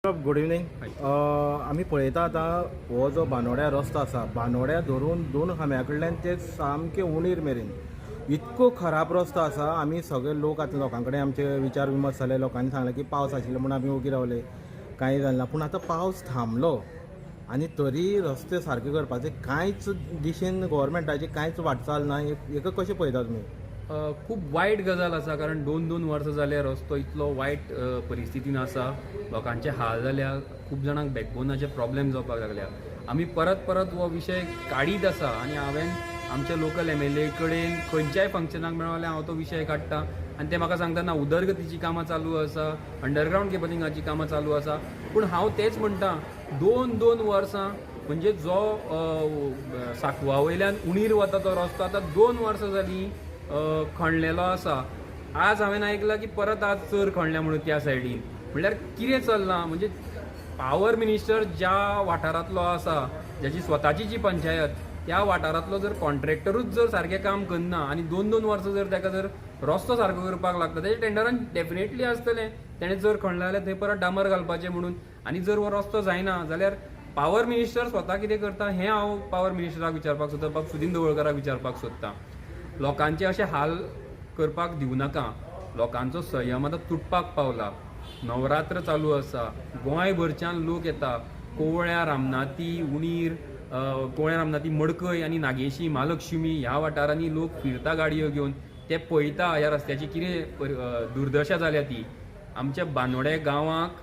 Good evening. आमी पळयता आतां हो जो बानोड्या रस्तो आसा, बानोड्या धरून दोन खांब्या कडल्यान ते सामके उणीर मेरेन इतको खराब रस्तो आसा. आमी सगळे लोक आतां लोकां कडेन आमचे विचार विमर्श जाले. लोकांनी सांगलें की पावस आशिल्लो म्हूण आमी ओगी रावले, कांय जालें ना. पूण आतां पावस थांबलो आनी तरी रस्ते सारके करपाचे कांयच दिशेन गोवोरमेंटाची कांयच वाटचाल ना. हेका कशें पळयता तुमी? खूब वायट गजाल आसा, कारण दोन दोन वर्सां जाले रस्तो इतलो वायट परिस्थितीन आसा. लोकांचे हाल जाल्या, खूब जाणांक बॅकबोनाचे प्रॉब्लेम जावपाक लागल्या. आमी परत परत हो विशय काडीत आसा आनी हांवें आमच्या लोकल एमएलए कडेन खंयच्याय फंक्शनाक मेळ्ळो जाल्यार हांव तो विशय काडटा आनी ते म्हाका सांगता, ना, उदरगतीची कामां चालू आसा, अंडरग्रावंड केबलिंगाची कामां चालू आसा. पूण हांव तेच म्हणटा, दोन दोन वर्सां म्हणजे जो साकवा वयल्यान उणीर वता तो रस्तो आतां 2 वर्सां जालीं खणलेलो आसा. आज हांवें आयकलां की परत आज चर खणल्या म्हणून त्या सायडीन. म्हणल्यार कितें चल्लां? म्हणजे पावर मिनिस्टर ज्या वाठारांतलो आसा, ज्याची स्वताची जी पंचायत, त्या वाठारांतलो जर कॉन्ट्रॅक्टरूच जर सारकें काम करना आनी दोन दोन वर्सां जर ताका जर रस्तो सारको करपाक लागता, तेजें टेंडरान डेफिनेटली आसतलें तेणें जर खणलें जाल्यार थंय परत डांबर घालपाचें म्हणून. आनी जर हो रस्तो जायना जाल्यार पावर मिनिस्टर स्वता कितें करता हें हांव पावर मिनिस्टराक विचारपाक सोदतां, बाब सुदीन ढवळकाराक विचारपाक सोदतां. लोकांचे अशे हाल करपाक दिवं नाका. लोकांचो संयम आतां तुटपाक पावला. नवरात्र चालू आसा, गोंयभरच्यान लोक येता. कोवळ्या, रामनाथी, उणीर, कोवळ्या, रामनाथी, मडकय आनी नागेशी, महालक्ष्मी ह्या वाठारांनी लोक फिरता गाडयो घेवन. ते पळयता ह्या रस्त्याची कितें दुर्दशा जाल्या ती. आमच्या बांदोड्या गांवाक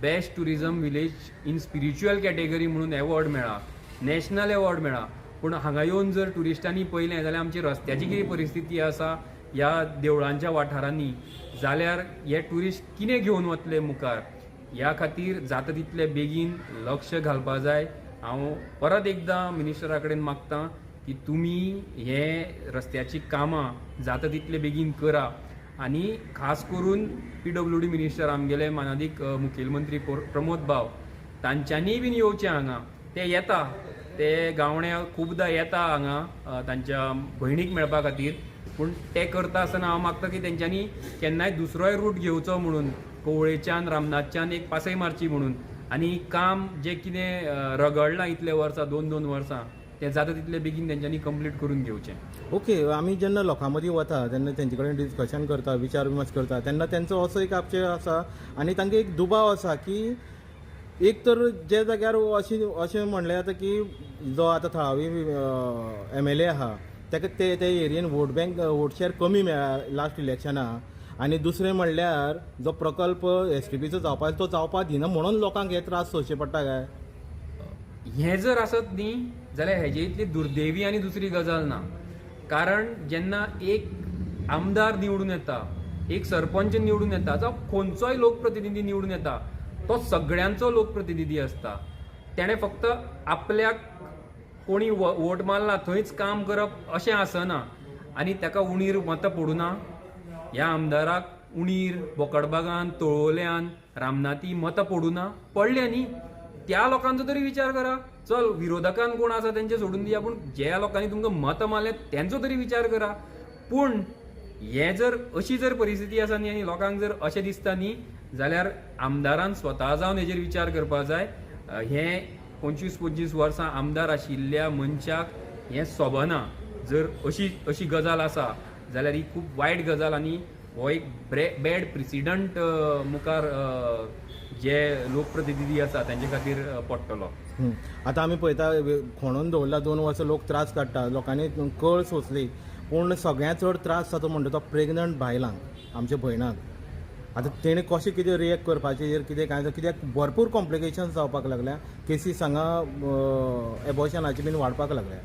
best tourism village in spiritual category म्हणून एवॉर्ड मेळ्ळा, नॅशनल एवॉर्ड मेळ्ळा. पूण हांगा येवन जर ट्युरिस्टांनी पळयलें जाल्यार आमची रस्त्याची कितें परिस्थिती आसा ह्या देवळांच्या वाठारांनी, जाल्यार हे ट्युरिस्ट कितें घेवन वतले मुखार? ह्या खातीर जाता तितले बेगीन लक्ष घालपा जाय. हांव परत एकदां मिनिस्टरा कडेन मागता की तुमी हे रस्त्याची कामां जाता तितले बेगीन करा आनी खास करून पीडब्ल्यूडी मिनिस्टर आमगेले मानादीक मुखेलमंत्री प्रमोद भाव, तांच्यांनीय बीन येवचें हांगा. ते येता, ते गावण्या खुबदां येता हांगा तांच्या भयणीक मेळपा खातीर. पूण ते करता आसतना हांव मागता की तेंच्यांनी केन्नाय दुसरोय रूट घेवचो म्हणून, कोवळेच्यान, रामनाथच्यान एक पासय मारची म्हणून आनी काम जें कितें रगडलां इतले वर्सां, दोन दोन वर्सां, तें जाता तितले बेगीन तेंच्यांनी कंप्लीट करून घेवचें. ओके, आमी जेन्ना लोकां मदीं वता तेन्ना तेंचे कडेन डिस्कशन करता, विचार विमर्श करता, तेन्ना तेंचो असो एक आक्षेप आसा आनी तांकां एक दुबाव आसा की एक तर जे जाग्यार अशें अशें म्हणलें जाता की जो आतां थळावी एमएलए आहा ताका ते ते एरियेन वोट बँक, वोट शेअर कमी मेळ्ळा लास्ट इलेक्शना आनी दुसरें म्हणल्यार जो प्रकल्प एसटीपीचो जावपाक तो जावपाक दिना म्हणून लोकांक हे त्रास सोंसचे पडटा काय? हें जर आसत न्ही जाल्यार हेजे इतली दुर्दैवी आनी दुसरी गजाल ना. कारण जेन्ना एक आमदार निवडून येता, एक सरपंच निवडून येता, जावं खंयचोय लोकप्रतिनिधी निवडून येता, तो सगळ्यांचो लोकप्रतिनिधी आसता. तेणें फक्त आपल्याक कोणी वोट मारला थंयच काम करप अशें आसना. आनी ताका उणीर मतां पडुना? ह्या आमदाराक उणीर, बोकडबागान, तळोल्यान, रामनाथी मतां पडुना? पडल्या न्ही? त्या लोकांचो तरी विचार करा. चल, विरोधकान कोण आसा तेंचे सोडून दिया, पूण ज्या लोकांनी तुमकां मतां मारल्या तेंचो तरी विचार करा. पूण हे जर अशी जर परिस्थिती आसा न्ही आनी लोकांक जर अशें दिसता न्ही जाल्यार आमदारान स्वता जावन हेजेर विचार करपाक जाय. हें 25 25 वर्सां आमदार आशिल्ल्या मनशाक हें सोबना. जर अशी अशी गजाल आसा जाल्यार ही खूब वायट गजाल आनी हो एक बॅड प्रिसिडंट मुखार जे लोकप्रतिनिधी आसा तेंचे खातीर पडटलो. आतां आमी पळयता, खणून दवरला, 2 वर्सां लोक त्रास काडटा, लोकांनी कळ सोंसली. पूण सगळ्यांत चड त्रास जाता म्हणटा तो प्रेग्नंट बायलांक, आमच्या भयणांक. आतां तेणी कशें कितें रिएक्ट करपाचें हेर कितें कांय, कित्याक भरपूर कॉम्प्लिकेशन्स जावपाक लागल्या, केसीस हांगा एबॉर्शनाचे बीन वाडपाक लागल्या.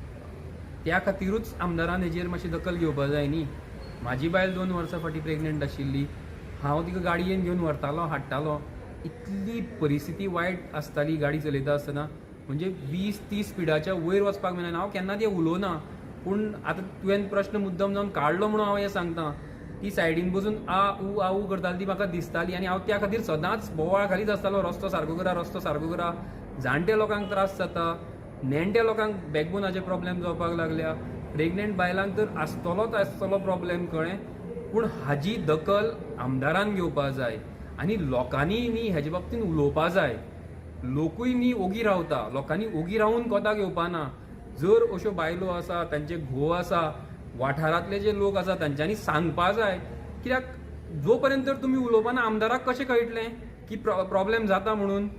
त्या खातिरूच आमदारान हेजेर मातशी दखल घेवपा जाय न्ही. म्हाजी बायल 2 वर्सां फाटीं प्रेग्नंट आशिल्ली. हांव तिका गाडयेन घेवन व्हरतालो, हाडटालो. इतली परिस्थिती वायट आसताली गाडी चलयता आसतना, म्हणजे 20-30 स्पिडाच्या वयर वचपाक मेळना. हांव केन्ना तें उलोवना, पूण आतां तुवें प्रश्न मुद्दम जावन काडलो म्हणून हांव हें सांगता. ती सायडीन बसून आ उ आ उ करताली ती म्हाका दिसताली आनी हांव त्या खातीर सदांच बोवाळ घालीत आसतालो, रस्तो सारको करा, रस्तो सारको करा. जाणट्या लोकांक त्रास जाता, नेणट्या लोकांक बॅकबोनाचे प्रॉब्लेम जावपाक लागल्या, प्रेग्नंट बायलांक तर आसतलोच आसतलो प्रॉब्लेम, कळ्ळें? पूण हाजी दखल आमदारान घेवपाक जाय. आनी लोकांनी न्ही हेजे बाबतीन उलोवपा जाय. लोकूय न्ही ओगी रावता, लोकांनी ओगी रावून कोताक येवपा ना. जर अश्यो बायलो आसा, तांचे घोव आसा, वाठारांतले जे लोक आसा तांच्यांनी सांगपा जाय. कित्याक जो पर्यंत तर तुमी उलोवपा ना, आमदाराक कशें कळटलें की प्रॉब्लेम जाता म्हणून?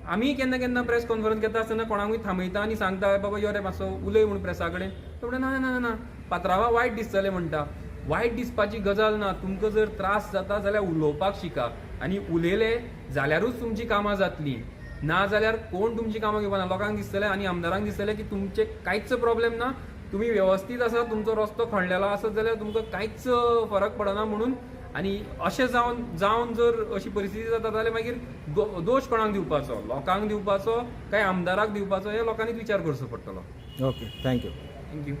आमी केन्ना केन्ना प्रेस कॉन्फरन्स घेता आसतना कोणाकूय थांबयता आनी सांगता, बाबा यो रे मातसो उलय म्हूण प्रेसा कडेन. तो म्हणटा, ना ना ना, पात्रांवा वायट दिसतलें म्हणटा. वायट दिसपाची गजाल ना. तुमकां जर त्रास जाता जाल्यार उलोवपाक शिका आनी उलयले जाल्यारूच तुमची कामां जातलीं, ना जाल्यार कोण तुमची कामां घेवपा ना. लोकांक दिसतलें आनी आमदारांक दिसतलें की तुमचे कांयच प्रॉब्लेम ना, तुमी वेवस्थीत आसा, तुमचो रस्तो खणलेलो आसत जाल्यार तुमकां कांयच फरक पडना म्हणून. आनी अशें जावन जावन जर अशी परिस्थिती जाता जाल्यार मागीर दोश कोणाक दिवपाचो? लोकांक दिवपाचो काय आमदाराक दिवपाचो? हे लोकांनीच विचार करचो पडटलो. Okay, thank you. Thank you.